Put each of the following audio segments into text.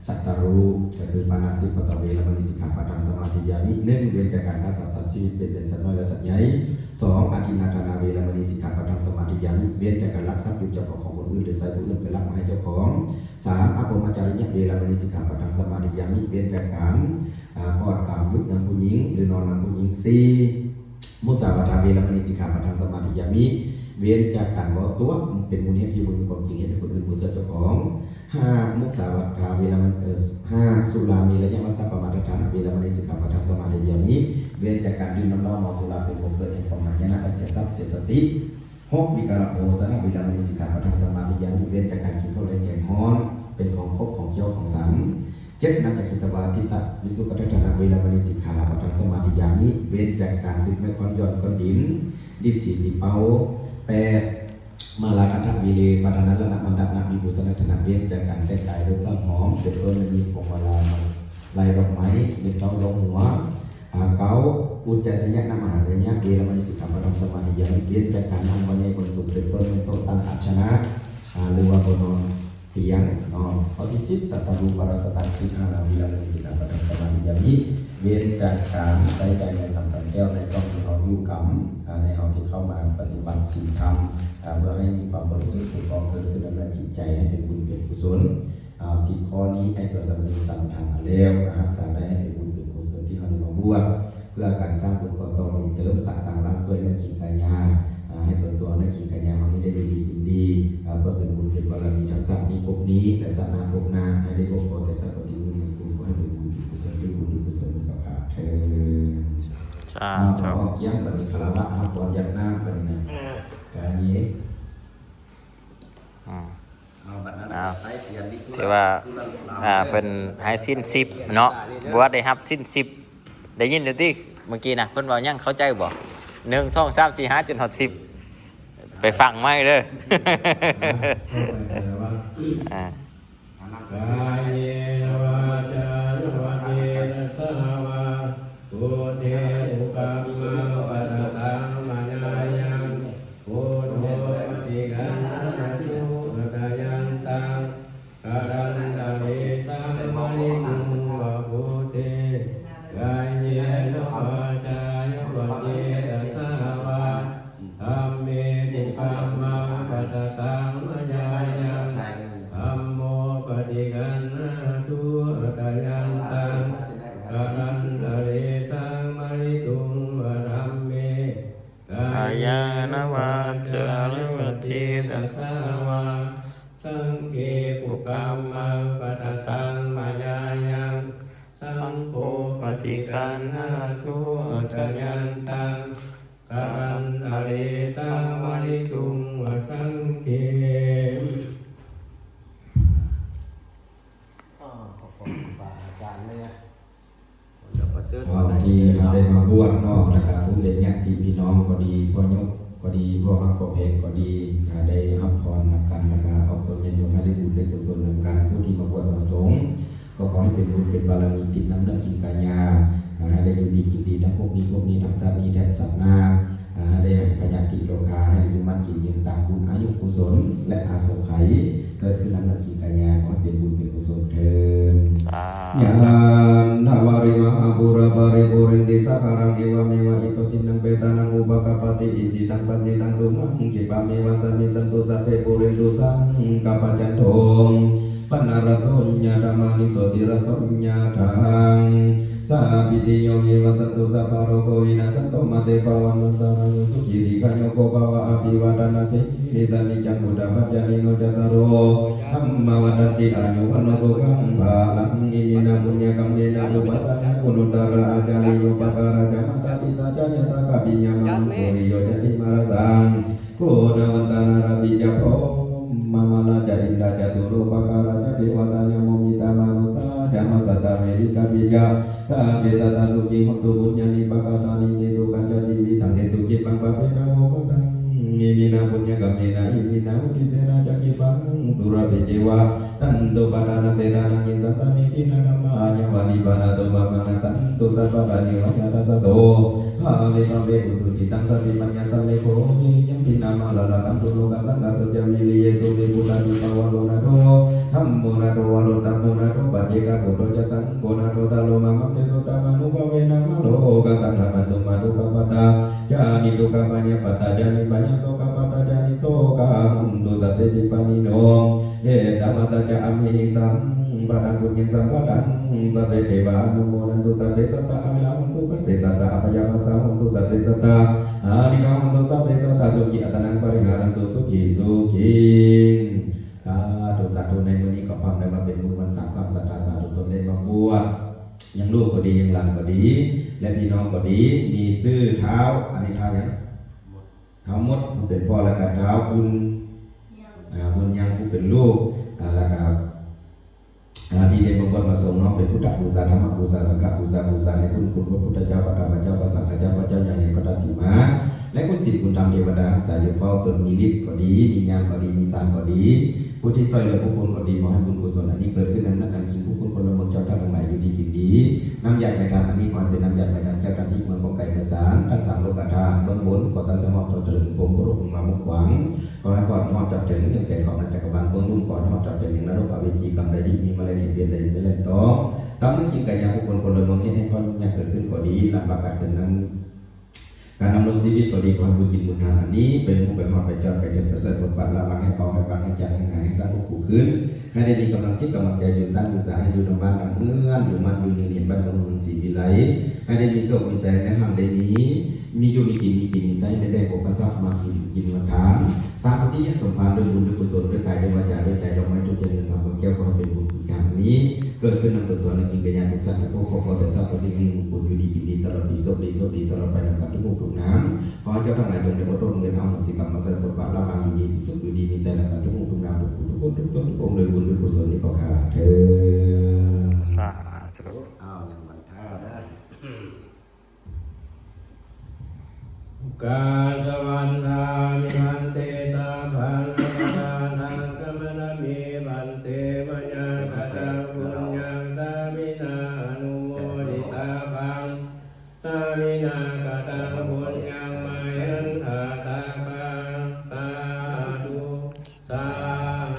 ສັດຕະຮູ ກໍຄືປານາຕິປາຕາເວລະມະນີ ສິກຂາປະທັງສະມາທິຢາມິ ໜຶ່ງ ເວັ້ນຈາກການຂ້າສັດຕັດຊີວິດ ເປັນເປັນສັດນ້ອຍ ແລະ ສັດໃຫຍ່. ສອງ ອະທິນນາທານາເວລະມະນີ ສິກຂາປະທັງສະມາທິຢາມິ ເວັ້ນຈາກການລັກຊັບ ຢູ່ຈາກຂອງຄົນອື່ນ ຫຼື ໃຊ້ຜູ້ອື່ນໄປລັກມາໃຫ້ເຈົ້າຂອງ. ສາມ ອະພົມມະຈາຣິຍະເວລະມະນີ ສິກຂາປະທັງສະມາທິຢາມິ ເວັ້ນຈາກການ ອາ ກອດກາມຢຸດນຳຜູ້ຍິງ ຫຼື ນອນນຳຜູ້ຍິງ. ສີ່ ມຸສາວາທາເວລະມະນີ ສິກຂາປະທັງສະມາທິຢາມິ ເວັ້ນຈາກການເວົ້າຕົວະ ເປັນມູນເຫດທີ່ບໍ່ມີຄວາມຈິງ ເຮັດໃຫ້ຄົນອື່ນບໍ່ເຊື່ອເຈົ້າຂອງ. ຫ້າ ມຸສາວາທາເວລະມະ ເອີ ຫ້າ ສຸລາເມລະຍະມັດສະປະມາດຖານະເວລະມະນີ ສິກຂາປະທັງສະມາທິຢາມິ ເວັ້ນຈາກການດື່ມນ້ຳເຫຼົ້າເມົາສຸລາ ເປັນບໍ່ເກີດແຫ່ງປະໝາດ ຍານະ ແລະ ເສຍຊັບເສຍສະຕິ. ຫົກ ວິກາລະໂພຊະນະເວລະມະນີ ສິກຂາປະທັງສະມາທິຢາມິ ເວັ້ນຈາກການກິນເຂົ້າແລງແກງຮ້ອນ ເປັນຂອງຄົບ ຂອງຄຽວ ຂອງສັນ. ເຈັດ ນັກຂະກິດຕະວາທິຕະ ວິສຸກະທັດຖະນະເວລະມະນີ ສິກຂາປະທັງສະມາທິຢາມິ ເວັ້ນຈາກການດຶກໄມ້ຄ້ອນ ຍ້ອນກ້ອນດິນ ດິດສີນ ດິດເປົາ. ແປດ ມາລາຄະທະວິເລປະທານະລະນະມະນະນະວິພູຊະນະທະນະ ເວັ້ນຈາກການແຕ່ງກາຍດ້ວຍເຄື່ອງຫອມ ເປັນຕົ້ນ ແມ່ນຍິງ ພວງມາລາ ໄລດອກໄມ້ ເປັນຕົ້ນ ລົງຫົວ. ອາ ເກົ້າ ອຸດຈະສະຍະນະມະຫາສະຍະເວລະມະນີ ສິກຂາປະທັງສະມາທິຢາມິ ເວັ້ນຈາກການນັ່ງບໍ່ໃຫຍ່ບ່ອນສູງ ເປັນຕົ້ນ ແມ່ນໂຕະຕັ່ງອາສະນະ ອາ ຫຼືວ່າບໍ່ນອນຕຽງເນາະ. ຂໍ້ທີສິບ ສັດຕະຮູປະລາສະຕັງ ວິຫາລະເວລະມະນີ ສິກຂາປະທັງສະມາທິຢາມິ ເວັ້ນຈາກການໃຊ້ຈ່າຍເງິນນຳກຳແກ້ວ ໃນຊ່ອງທີ່ເຮົາຢູ່ກຳ ອາ ໃນເຮົາທີ່ເຂົ້າມາປະຕິບັດສິນທຳ ອາ ເພື່ອໃຫ້ມີຄວາມບໍລິສຸດ ຖືກຕ້ອງເກີດຂຶ້ນໃນຈິດໃຈ ໃຫ້ເປັນບຸນເປັນກຸສົນ. ອາ ສິບຂໍ້ນີ້ ອ້າຍກໍສຳເລັດສຳທັງມາແລ້ວ ກໍຮັກສາໄດ້ໃຫ້ເປັນບຸນເປັນກຸສົນທີ່ເຮົາໄດ້ມາບວດ ເພື່ອການສ້າງບຸນກໍ່ຕໍ່ບຸນເຕີມ ສະສາງລ້າງຊ່ວຍເນື້ອຈິງກາຍາ ອາ ໃຫ້ຕົນຕົວເນື້ອຈິງກາຍາເຮົານີ້ໄດ້ຢູ່ດີກິນດີ ອາ ເພື່ອເປັນບຸນເປັນບາລະມີທັງຊາດນີ້ພົບນີ້ ແລະ ຊາດໜ້າພົບໜ້າ ໃຫ້ໄດ້ພົບພໍແຕ່ສັບພະສິ່ງທີ່ມີຄຸນ ຂໍໃຫ້ເປັນບຸນເປັນກຸສົນ ເປັນບຸນເປັນກຸສົນເຈົ້າຂ້າເທີ້ນ. ສາທຸ. ອາ ຂໍອອກກຽມບັດນີ້ ຄາລະວະ ຮັບພອນຢາດນ້ຳບັດນີ້ນະ ກາເຍ. ອືມ ເອົາ ບັດນັ້ນ ເອົາ ໃສ່ທຽນນີ້ ຖືວ່າ ອ່າ ເພິ່ນໃຫ້ສິນສິບເນາະ ບົວໄດ້ຮັບສິນສິບ ໄດ້ຍິນຢູ່ຕິ ເມື່ອກີ້ນະ ເພິ່ນເວົ້າຫຍັງ ເຂົ້າໃຈບໍ່? ໜຶ່ງ ສອງ ສາມ ສີ່ ຫ້າ ຈົນຮອດສິບ ໄປຟັງໃໝ່ເດີ. ອ່າ ກາເຍນະວາຈານະວະເຈຕະສາວາ ພຸດເທກຸກຳມັງປັດຕະຕັງມະຍາຍັງ ພຸດໂທປະຕິການະຫາຕຸ ອະຕະຍັນຕັງ ກະລັນຕະເລສັງມະລິກຸງວະພຸດເທ ກາເຍນະວາຈາຍະວະເຈຕະສາວາ ທຳເມກຸກຳມັງປັດຕະຕັງມະຍາຍັງ ທຳໂມປະຕິການະຫາຕຸ ອະຕະຍັນຕັງ ກະລັນຕະເລສັງມະລິກຸງວະທຳເມ ກາຍານະວາຈາຍະວະເຈຕະສາວາ ສັງເຄກຸກຳມັງປັດຕະຕັງມະຍາຍັງ ສັງໂຄປະຕິການະຫາຕຸ ອະຕະຍັນຕັງ ກະລັນຕະເລສັງມະລິກຸງວະສັງເຄ. ເອົາທີ່ເຮົາໄດ້ມາບວດເນາະ ແລ້ວກະຜູ້ເປັນຍາດຕິພີ່ນ້ອງກໍດີ ພໍ່ຍົກກໍດີ ພໍ່ຮັກພໍ່ແພງກໍດີ ກະໄດ້ຮັບພອນນຳກັນ ແລ້ວກະອອກຕົນຍາດໂຍມໃຫ້ໄດ້ບຸນໄດ້ກຸສົນນຳກັນ. ຜູ້ທີ່ມາບວດມາສົງ ກໍຂໍໃຫ້ເປັນບຸນເປັນບາລະມີຕິດນຳເນື້ອຈິງກາຍາ ໃຫ້ໄດ້ຢູ່ດີກິນດີທັງພົບນີ້ພົບນີ້ ທັງຊາດນີ້ແທນຊາດໜ້າ ໃຫ້ໄດ້ຫາຍພະຍາດຕິໂລຄາ ໃຫ້ໄດ້ຢູ່ໝັ້ນກິນຍືນຕາມບຸນອາຍຸກຸສົນ ແລະ ອາສົງໄຂ ເກີດຂຶ້ນນຳເນື້ອຈິງກາຍາ ຂໍໃຫ້ເປັນບຸນເປັນກຸສົນເທີ້ນ. ສາທຸ. ຍະຖາ ວາລິວະຫາ ປູຣາ ປະລິປູເຣນຕິ ສາຄາລັງ ເອວະເມວະ ອິໂຕ ທິນນັງ ເປຕານັງ ອຸປະກັບປະຕິ ອິຊິຕັງ ປັດສິຕັງ ຕຸມະຫັງ ຂິບປະເມວະ ສະມິດສັນຕຸ ສັບເພ ປູເຣນຕຸ ສັງກະປະຈັນໂທ ປະນະລະໂສ ຍະຖາ ມະນີ ໂຊຕິລະໂສ ຍະຖາ ສາບພິຕິໂຍ ວິວັດສັນຕຸ ສັບພະໂລໂກ ວິນາສັນໂຕ ມາເຕ ພະວັດວັນຕະຣາໂຍ ສຸຂີ ດີຄາຍຸໂກ ພະວະ ອະພິວາທະນະ ສິລິສານິຈັງ ພຸດທະປັດຈາຍິໂນ ຈາຕາໂລ ທຳມາ ວັດທັນຕິ ອາຍຸ ວັນໂນ ສຸຂັງ ພະລັງ ອິມິນາ ປຸນຍະກຳເມນະ ປຸບປະສາຍະ ກຸນຸດຕະຣາ ອາຈາລິໂຍ ປະກາລາ ຈະ ມາຕາ ປິຕາ ຈະ ຍາຕາ ກະປິຍາ ມະ ມັງ ສຸລິໂຍ ຈະ ຕິມາລະສັງ ໂກນະວັນຕາ ນາລາ ປິ ຈະ ໂພມມະ ມາລາ ຈະ ອິນດາ ຈະ ຕຸໂລ ປະກາລາ ຈະ ເທວະຕາ ຍະ ໂມ ມິຕາ ມະນຸດສາ ຈະ ມະສາ ຕາ ເວ ລິຕາ ປິ ຈະ ສະບເພ ສັດຕາ ສຸຂີ ໂຫຕຸ ປຸນຍານິ ປະກະຕານິ ເນຕຸ ກັນຈະ ທີ ວິທັງ ເດຕຸ ກິດຕັງ ປະເພ ທະ ໂວ ພະທັງ ອິມິນາ ປຸນຍະກຳເມນະ ອິມິນາ ອຸທິເສນະ ຈະ ກິດຕັງ ປຸຣະເພ ເຈວະ ຕັນຕຸປະທານະເສດຖານັງ ເຍ ສັດຖາ ເມ ທິນາ ທຳມາ ອາຍະວະ ນິບານະໂຕ ມະມະນະ ຕັນຕຸ ສັບພະ ຕາ ເຍ ວະ ຍະ ຕະ ສະ ໂຕ ພະເວ ພະເວ ອຸສຸຈິຕັງ ສະຕິ ປັນຍາ ສະເລ ໂພ ເຍ ຍະ ທິນາ ມາລາ ລະ ຕັນຕຸ ໂລກັນ ຕັງ ກະ ຕຸ ຈະ ວິລິເຍ ສຸ ເມ ພຸດທາ ເມ ພະວະ ໂລ ນາ ໂທ ທຳໂມ ນາ ໂທ ວະ ໂຣ ຕະ ໂມ ນາ ໂທ ປັດ ເອກະປຸດໂທ ຈະສັງໂຄນາໂທ ທາໂລ ມາມັງເຕ ໂສຕະມານຸພາເວນະ ມະໂລກັດສັງ ທຳມະຕຸມມະທຸກຂະປັດຕາ ຈານິທຸກຂະພະຍາປັດຕາ ຈານິພະຍາໂສກະປັດຕາ ຈານິໂສກະ ໂຫນຕຸ ສັບເພ ທິບປານີໂນ ເອຕະມັດຕະ ຈະ ອຳເຫຫິ ສຳປະທັງ ປຸນຍັງ ສຳປະທັງ ສັບເພ ເທວາ ອະນຸໂມທັນຕຸ ສັບເພ ສັດຕາ ອະເວລາ ໂຫນຕຸ ສັບເພ ສັດຕາ ອະພະຍາປັດຕາ ໂຫນຕຸ ສັບເພ ສັດຕາ ອານິກາ ໂຫນຕຸ ສັບເພ ສັດຕາ ສຸຂີ ອັດຕະນັງ ປະລິຫາຣັນຕຸ ສຸຂີ ສຸຂີ ສາທຸ ສາທຸ ໃນມື້ນີ້ກໍພ້ອມໄດ້ວ່າເປັນມື້ວັນສາມຄ່ຳ ສັດທາສາທຸຊົນໄດ້ມາບວດ ຍັງລູກກໍດີ ຍັງຫຼານກໍດີ ແລະ ພີ່ນ້ອງກໍດີ ມີຊື່ທ້າວ ອັນນີ້ທ້າວຫຍັງ? ທ້າວມົດ ຜູ້ເປັນພໍ່ ແລະກະທ້າວບຸນ ອາ ບຸນຍັງ ຜູ້ເປັນລູກ ອາ ແລະກະ ອາ ທີ່ໄດ້ມາບວດມາສົງເນາະ ເປັນພຸດທະບູຊາ ທຳມະບູຊາ ສັງຄະບູຊາ ບູຊາໃນຄຸນ ຄຸນພະພຸດທະເຈົ້າ ພະທຳມະເຈົ້າ ພະສັງຄະເຈົ້າ ພະເຈົ້າຍາໃຫຍ່ ພະທາດສີມາ ແລະຄຸນສິນຄຸນທຳ ເທວະດາຮັກສາຢູ່ເຝົ້າຕົນ ມີລິດກໍດີ ມີຍານກໍດີ ມີສາງກໍດີ ຜູ້ທີ່ຊ່ອຍເຫຼືອຜູ້ຄົນກໍດີ ຂໍໃຫ້ບຸນກຸສົນອັນນີ້ເກີດຂຶ້ນນຳນັກນຳຄິງຜູ້ຄົນພົນລະເມືອງເຈົ້າທ່ານທັງຫຼາຍຢູ່ດີກິນດີ ນ້ຳຢາດໄມ້ທານອັນນີ້ ຂໍໃຫ້ເປັນນ້ຳຢາດໄມ້ທານແກ້ວທານທິບ ເມືອງກ້ອງໄກໄກສານ ທັງສາມໂລກກະທາດ ເບື້ອງບົນ ຂໍຕັ້ງແຕ່ຮອດເຖິງພົມ ໂລກລົງມາມຸກຂວາງ ຂໍໃຫ້ຮອດ ຮອດຈອດເຖິງ ເຖິງແສນຂອບນອກຈັກກະວານ ເບື້ອງລຸ່ມ ຂໍໃຫ້ຮອດຈອດເຖິງ ຍັງນະລົກ ອະເວຈີ ກຳໃດດີ ມີມາແລງ ເຮັດວຽກໃດ ມີແລງຕ້ອງ ຕາມເມືອງຈິງກາຍາ ຜູ້ຄົນພົນລະເມືອງ ເຮັດໃຫ້ຄວາມຫຍຸ້ງຍາກເກີດຂຶ້ນກໍດີ ລຳບາກການເກີດນຳ ການດຳລົງຊີວິດກໍດີ ຂໍໃຫ້ບຸນກິນບຸນທານອັນນີ້ ໄປຮູ້ໄປຮອດໄປຈອດໄປເຖິງ ໄປເສີດພົດປະລະວັງ ໃຫ້ເບົາໃຫ້ບາງ ໃຫ້ຈາງໃຫ້ຫາຍ ໃຫ້ສ້າງພບພູຂຶ້ນ ໃຫ້ໄດ້ມີກຳລັງຈິດກຳລັງໃຈ ຢູ່ສານຢູ່ສາ ໃຫ້ຢູ່ນຳບ້ານນຳເຮືອນ ຢູ່ໝັ້ນຢູ່ຍືນ ເຮັດບ້ານເມືອງເມືອງສີວິໄລ ໃຫ້ໄດ້ມີໂຊກມີໄຊ ໃຫ້ໄດ້ຮັ່ງໄດ້ມີ ມີຢູ່ມີກິນ ມີກິນມີໃຊ້ ໃຫ້ໄດ້ແບ່ງໂພຄະຊັບມາກິນກິນມາທານ ສ້າງບຸນທີ່ໃຫ້ສົມພານດ້ວຍບຸນດ້ວຍກຸສົນ ດ້ວຍກາຍດ້ວຍວາຈາດ້ວຍໃຈ ດອກໄມ້ທູບທຽນເງິນຄຳ ແກ້ວ ຂໍໃຫ້ເປັນບຸນເປັນທານອັນນີ້ ເກີດຂຶ້ນນຳຕົນຕົວໃນຈິງກາຍາທຸກສັດທຸກພວກ ຄອບຄົວແຕ່ສັບພະສິ່ງ ມີມຸງຄຸນຢູ່ດີກິນດີ ຕະຫຼອດປີໂຊກດີໂຊກດີ ຕະຫຼອດໄປນຳກັນທຸກຮູບທຸກນາມ ຂໍໃຫ້ເຈົ້າທັງຫຼາຍຈົ່ງໄດ້ອົດທົນເວນ ອະໂຫສິກຳມາໃສ່ ປົດປະລະວາງ ຢູ່ດີມີສຸກ ຢູ່ດີມີໄຊນຳກັນທຸກຮູບທຸກນາມ ທຸກຜູ້ທຸກຄົນ ທຸກຕົນ ທຸກອົງ ໂດຍບຸນດ້ວຍກຸສົນນີ້ກໍຂ້າເທີນ ສາທຸ ອ້າວ ຍັງວັນທາເດີ ໂອກາສະວັນທາມິ ພັນເຕ ສັບພັງ ອະປະທານທັງ ກຳມະນະເມ ພັນເຕ ມະຍັງ ກະຕັງ ປຸນຍັງ ສາມິນາ ອະນຸໂມທິຕາພັງ ສາມິນາ ກະຕັງ ປຸນຍັງ ມະຍັງ ທາທາພັງ ສາທຸ ສາ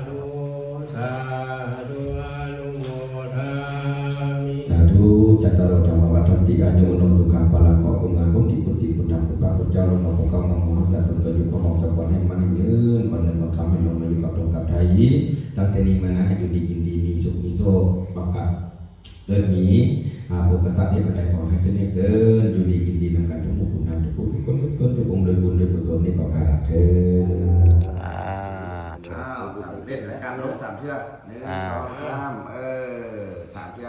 ທຸ ສາທຸ ອະນຸໂມທາມິ ສາທຸ ຈັດຕາໂລ ທຳມະວັດທັນຕິ ອາຍຸ ວັນໂນ ສຸຂັງ ພະລັງ ຂໍຄຸນງານບຸນດີ ຄຸນສິນ ຄຸນທຳ ຄຸນພະຄຸນເຈົ້າ ລົງມາປົກປ້ອງ ມາຮັກສາຕົນຕົວຢູ່ ຂໍມອບເຈົ້າຄວນໃຫ້ມັນໃຫ້ຍືນ ຂໍເງິນຂໍຄຳໃຫ້ລົງມາຢູ່ກັບຕົງກັບໄທ ຕັ້ງແຕ່ນີ້ມານະ ໃຫ້ຢູ່ດີກິນດີ ມີສຸກມີໂຊກ ບັກກັບ ເກີດມີ ອາ ໂພຄະຊັບ ເຮັດອັນໃດຂໍໃຫ້ຂຶ້ນໃຫ້ເກີນ ຢູ່ດີກິນດີນຳກັນທຸກໝູ່ທຸກນາມ ທຸກຜູ້ທຸກຄົນ ທຸກຕົນ ທຸກອົງ ດ້ວຍບຸນດ້ວຍກຸສົນນີ້ກໍຂ້າເທີນ ສາທຸ ອ້າວ ສຳເລັດແລ້ວ ການລົງສາມເທື່ອ ໜຶ່ງ ອ່າ ສອງ ສາມ ເອີ ສາມເທື່ອ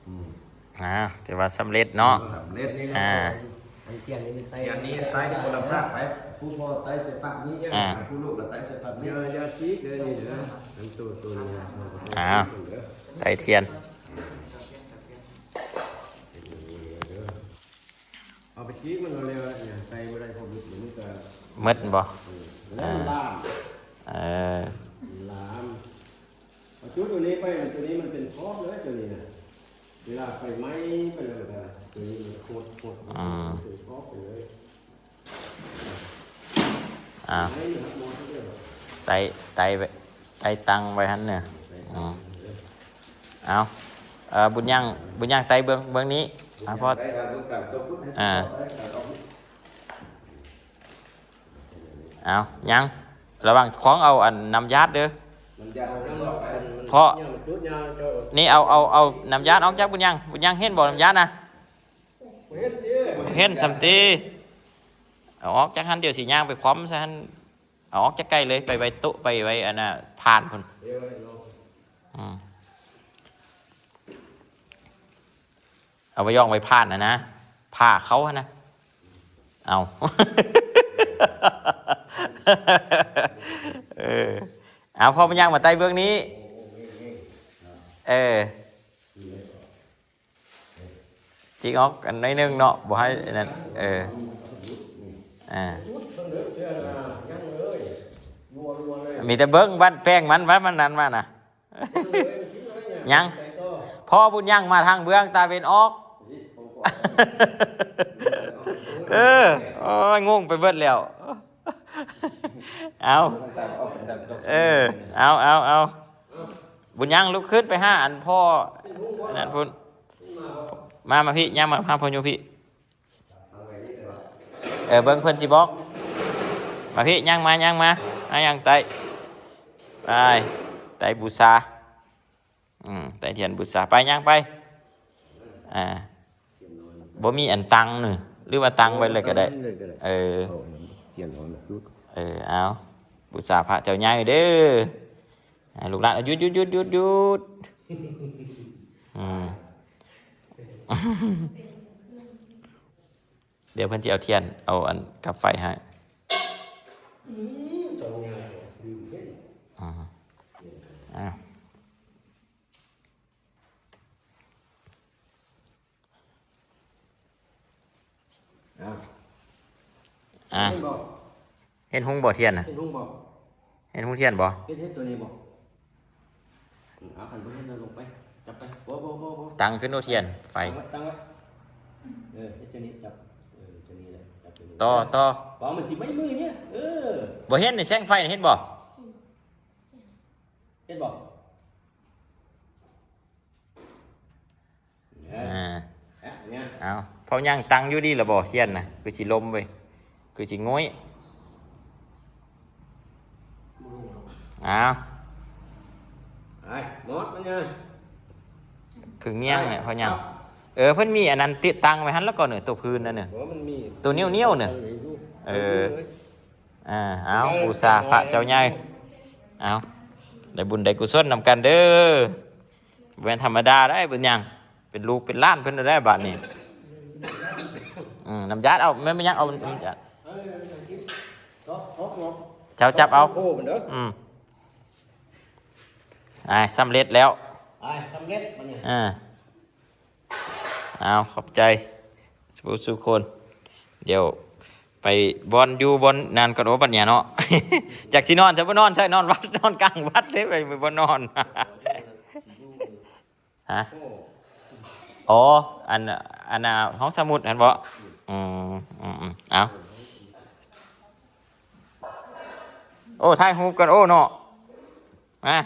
ອືມ ອ່າ ຖືວ່າສຳເລັດເນາະ ສຳເລັດ ອ່າ ອັນທຽນນີ້ມັນໄຕ້ ທຽນນີ້ໄຕ້ຄົນລະຟາກໄປ ຜູ້ພໍ່ໄຕ້ໃສ່ຟາກນີ້ ອ່າ ຜູ້ລູກລະໄຕ້ໃສ່ຟາກນີ້ ຢ່າ ຢ່າຈີກເດີນີ້ເດີ ອັນໂຕ ໂຕນີ້ ອ້າວ ໄຕ້ທຽນ ເອົາໄປຈີກມັນເອົາແລ້ວ ໃສ່ບໍ່ໄດ້ ເພາະມັນກະ ໝົດບໍ່ ເອີ ແລ້ວມັນລາມ ເອີ ລາມ ເອົາຈຸດຕົວນີ້ໄປ ຕົວນີ້ມັນເປັນຂອບເລີຍ ຕົວນີ້ນະ ເວລາໄຟໄໝ້ໄປແລ້ວກະ ຕົວນີ້ມັນໂຄດ ໂຄດ ອືມ ເປັນຂອບໄປເລີຍ ອ່າ ໄມ້ນີ້ມັນບໍ່ໄດ້ ໄຕ້ ໄຕ້ໄວ້ ໄຕ້ຕັ້ງໄວ້ຫັ້ນເນີ ອືມ ເອົາ ເອີ ບຸນຍັງ ບຸນຍັງໄຕ້ເບື້ອງ ເບື້ອງນີ້ ອ່າ ພໍ ອ່າ ເອົາ ຍັງ ລະວັງຂອງເອົາອັນນ້ຳຢາດເດີ ນ້ຳຢາດ ເພາະ ນີ້ເອົາ ເອົາ ເອົານ້ຳຢາດອອກຈາກບຸນຍັງ ບຸນຍັງເຫັນບໍ່ນ້ຳຢາດນະ ເຫັນຕິ ເຫັນສ່ຳຕິ ເອົາອອກຈາກຫັ້ນ ດຽວຊິຍ່າງໄປຄວ່ຳໃສ່ຫັ້ນ ເອົາອອກຈາກໃກ້ເລີຍ ໄປໄວ້ໂຕະ ໄປໄວ້ອັນນ່າ ພານພຸ້ນ ອືມ ເອົາໄວ້ຢອງໄວ້ພານຫັ້ນນະ ພາເຂົ້າຫັ້ນນະ ເອົາ ເອີ ເອົາ ພໍ່ມາຍ່າງມາໄຕ້ເບື້ອງນີ້ ເອີ ຈິກອອກອັນໜ້ອຍໜຶ່ງເນາະ ບໍ່ໃຫ້ອັນນັ້ນ ເອີ ອ່າ ມີແຕ່ເບິ່ງ ບ້ານແປ້ງມັນ ບ້ານມັນນັ້ນມານະ ຍັງ ພໍ່ບຸນຍັງມາທາງເບື້ອງຕາເວັນອອກ ເອີ ໂອ້ຍ ງົງໄປເບິດແລ້ວ ເອົາ ເອີ ເອົາ ເອົາ ເອົາ. ບຸນຍັງ ລຸກຂຶ້ນໄປຫາອັນພໍ່ນັ້ນພຸ້ນ. ມາ ມາພີ້ ຍ່າງມາຫາພໍ່ໂຍພີ້. ເອີ ເບິ່ງເພິ່ນຊິບອກ. ມາພີ້ ຍ່າງມາ ຍ່າງມາ ມາຍ່າງໄຕ້ ໄປ ໄຕ້ບູຊາ. ອືມ ໄຕ້ທຽນບູຊາ ໄປ ຍ່າງໄປ. ອ່າ ບໍ່ມີອັນຕັ້ງນີ້ ຫຼືວ່າຕັ້ງໄວ້ເລີຍກໍໄດ້. ເອີ ເອີ ເອົາ ບູຊາພະເຈົ້າໃຫຍ່ເດີ. ອ່າ ລູກຫຼານ ຢຸດ ຢຸດ ຢຸດ ຢຸດ ຢຸດ. ອືມ ດຽວເພິ່ນຊິເອົາທຽນ ເອົາອັນກັບໄຟໃຫ້. ອືມ ເຈົ້າຍ່າລືມເດ້. ອືມ ອ້າວ ອ້າວ ອ່າ ເຫັນບໍ່? ເຫັນຮຸ່ງບໍ່ທຽນນະ? ເຫັນຮຸ່ງບໍ່? ເຫັນຮຸ່ງທຽນບໍ່? ເຫັນ ເຫັນຕົວນີ້ບໍ່? ອືມ ເອົາ ຄັນບໍ່ເຫັນເອົາລົງໄປ ຈັບໄປ. ບໍ່ ບໍ່ ບໍ່ ບໍ່ ຕັ້ງຂຶ້ນໂລດທຽນໄຟ ຕັ້ງໄວ້ ຕັ້ງໄວ້. ເອີ ເຮັດຕົວນີ້ ຈັບ ເອີ ຕົວນີ້ແຫຼະ ຈັບຕົວນີ້ ຕໍ່ ຕໍ່. ບໍ່ ມັນຊິໄໝ້ມືນີ້. ເອີ ບໍ່ເຫັນນີ້ ແສງໄຟນີ້ ເຫັນບໍ່? ເຫັນບໍ່? ອ່າ ເອົາ ເຜົາຍ່າງຕັ້ງຢູ່ດີລະບໍ່ທຽນນະ? ຄືຊິລົມເວີຍ ຄືຊິງຸ້ຍ. ເອົາ ໄປໝົດມັນຍາ ຄືງຽງແຫຼະເຜົາຍ່າງ. ເອີ ເພິ່ນມີອັນນັ້ນຕິດຕັ້ງໄວ້ຫັ້ນລະກ່ອນເນີ ໂຕພື້ນນັ້ນເນີ ໂຕໜຽວໆເນີ. ເອີ ອ່າ ເອົາ ບູຊາພະເຈົ້າໃຫຍ່. ເອົາ ໄດ້ບຸນໄດ້ກຸສົນນຳກັນເດີ. ບໍ່ແມ່ນທຳມະດາໄດ໋ ເປັນຫຍັງ ເປັນລູກເປັນຫຼານເພິ່ນໄດ໋ບາດນີ້. ອືມ ນ້ຳຢາດເອົາ ແມ່ນ ແມ່ນຫຍັງ ເອົານ້ຳຢາດ ເຈົ້າຈັບເອົາ. ອືມ ອ່າ ສຳເລັດແລ້ວ ອ່າ ສຳເລັດບັດນີ້. ອ່າ ເອົາ ຂອບໃຈສູ່ຜູ້ສູ່ຄົນ. ດຽວໄປບ່ອນຢູ່ບ່ອນນັ້ນກ່ອນ. ໂອ້ ບັດນີ້ເນາະ ຈັກຊິນອນຊະບໍ່ນອນ ໃຊ່ ນອນວັດ ນອນກາງວັດເດ້ ໄປ ໄປບໍ່ນອນ. ຮະ? ອໍ ອັນ ອັນນ່າ ຫ້ອງສະໝຸດຫັ້ນບໍ? ອືມ ອືມ ອືມ ເອົາ ໂອ້ ຖ່າຍຮູບກັນ ໂອ້ ເນາະ ມາ.